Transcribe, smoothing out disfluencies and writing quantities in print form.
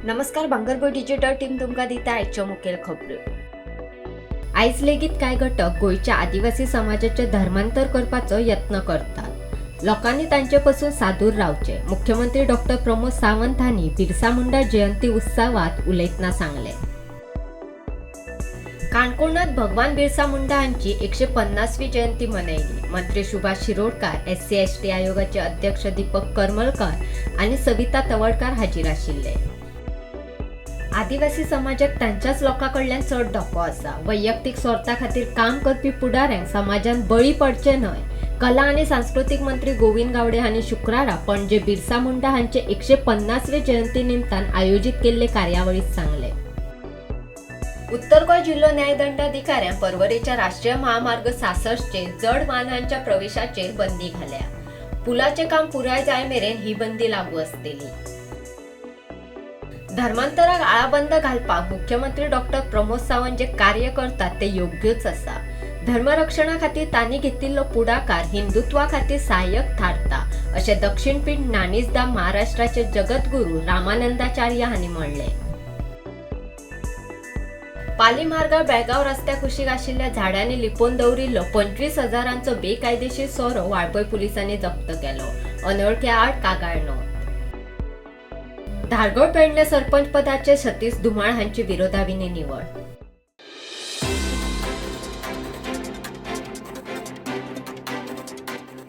नमस्कार, भांगरभूंय digital team तुमकां दिता आयच्यो मुखेल खबऱ्यो. आयज लेगीत कांय घटक गोंयच्या आदिवासी समाजाचें धर्मांतर करपाचो यत्न करतात. लोकांनी तांचे पसून सादूर रावचें, मुख्यमंत्री डॉक्टर प्रमोद सावंत हांणी बिरसा मुंडा जयंती उत्सवात उलयतना सांगलें. काणकोणात भगवान बिरसा मुंडा हांची 150वी जयंती मनयली. मंत्री सुभाष शिरोडकार, एससी एसटी आयोगाचे अध्यक्ष दीपक करमलकर आनी सविता तवडकार हाजीर आशिल्ले. आदिवासी समाजाक तांच्याच लोकां कडल्यान चड धोको आसा. वैयक्तीक स्वार्था खातीर काम करपी फुडाऱ्यांक समाजान बळी पडचे न्हय, कला आनी सांस्कृतीक मंत्री गोविंद गावडे हांणी शुक्रारा पणजे बिरसा मुंडा हांचे 150वे जयंती निमतान आयोजीत केल्ले कार्यावळीत सांगले. उत्तर गोंय जिल्हो न्यायदंडाधिकाऱ्यान पर्वरेच्या राष्ट्रीय महामार्ग 66चेर जड वाहनांच्या प्रवेशाचेर बंदी घाल्या. पुलाचें काम पुराय जाय मेरेन ही बंदी लागू आसतली. धर्मांतराक आळाबंद घालपाक मुख्यमंत्री डॉक्टर प्रमोद सावंत जे कार्य करतात ते योग्यूच आसा. धर्मरक्षणा खातीर तांणी घेतिल्लो पुढाकार हिंदुत्वा खातीर सहाय्यक थारता, अशें दक्षिणपीठ ज्ञानीसधाम महाराष्ट्राचे जगद्गुरू रामानंदाचार्य हांणी म्हणलें. पाली मार्गार बेळगांव रस्त्या कुशीक आशिल्ल्या झाडांनी लिपोवन दवरिल्लो 25 हजारांचो बेकायदेशीर सोरो वाळपय पुलिसांनी जप्त केलो. अनवळख्या आड कागाळ नोंद. धारगळ पेडणे सरपंच पदाचे सतीश धुमाळ हांची विरोधाविनी निवड.